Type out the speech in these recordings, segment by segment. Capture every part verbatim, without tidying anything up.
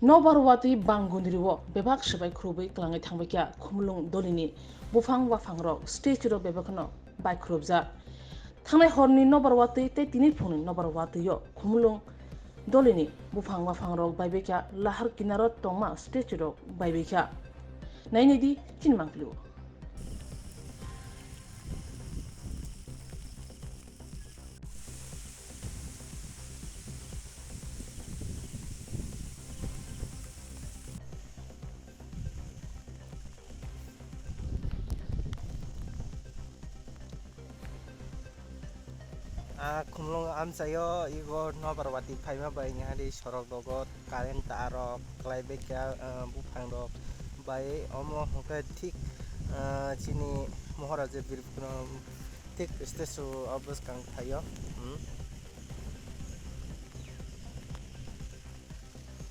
Nobar watwi banggunri o bebak swbai khurubwi kwlangwi thangbaikha Khumulwng Dolini buphang waphangrok, statue rok bebakno bai khurubjak. Thangnai horni nobar watwi tei tini phungni nobar watwi o Khumulwng Dolini buphang waphangrok baibaikha, lahar kinaro tongma statue rok baibaikha. Nainidi chini mangpili o. Ah, Khumulwng amchaio ego nobar watwi phaima bai nihari sorok dogo current tar rok kwlaibaikha, ah, buphang rok bai omo hwnkhe thik, ah, chini Moharaja Bir Bikram thik statue o bwskang thaio. Hmm.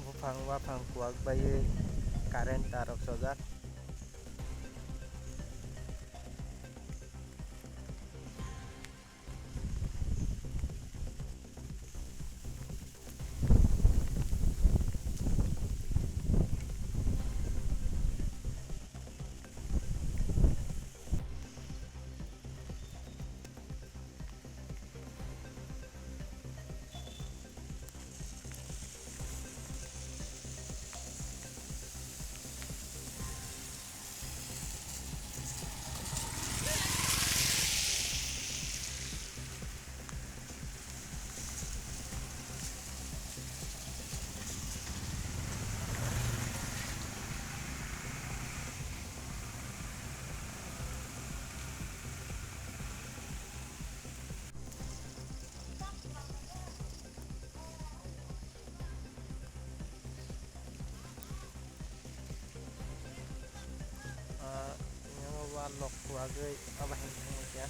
Buphang waphang kuwak bai current tar rok sojak. Ah, yang wa lok kuagwi aba hin thangkha.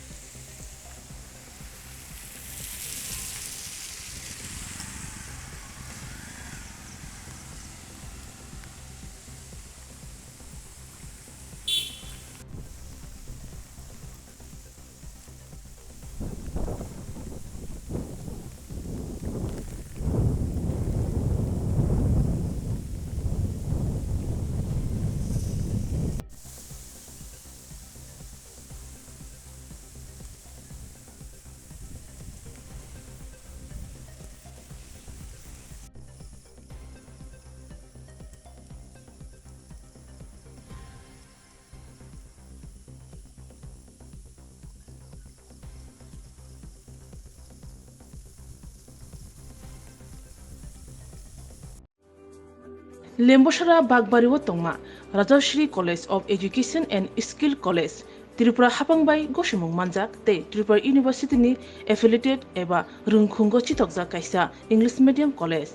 Lembosara Bagbari o tongma Rajashri College of Education and Skill College, Tripura hapang bai gosimung manjak tei Tripura University ni affiliated eba rwngkhungo chithokjak kaisa English medium college.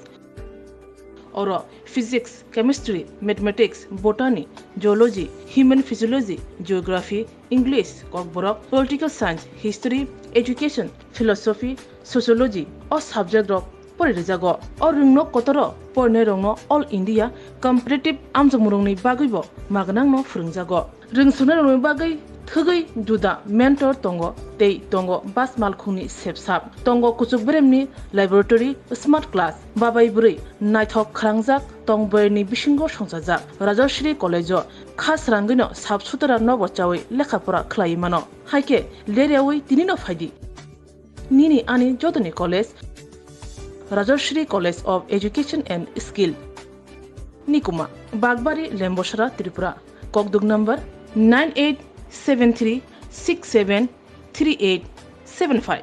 Oro Physics, Chemistry, Mathematics, Botany, Zoology, Human Physiology, Geography, English, Kokborok, Political Science, History, Education, Philosophy, Sociology o subject rok pori rijago. O rwngno kotoro porinai rokno All India Competitive amjokmung rokni bagwibo magnangno phwrwngjago. Rwngsuknai rokni bagwi thwgwi juda mentor tongo tei tongo bas malkhungni sepsap, tongo kuchuk beremni laboratory, smart class, babai bwrwi naithok khwrangjak tong bwrwini bisingo songchajak. Rajashri College o kha srangwino sap sutara nobo chawi lekha pora khlaiwi mano. Haikhe leryawi tinino phaidi. Nini ani jotoni college, Rajashri College of Education and Skill. Nikuma, Bagbari, Lembosara, Tripura. Kokduk number nine eight seven three six seven three eight seven five.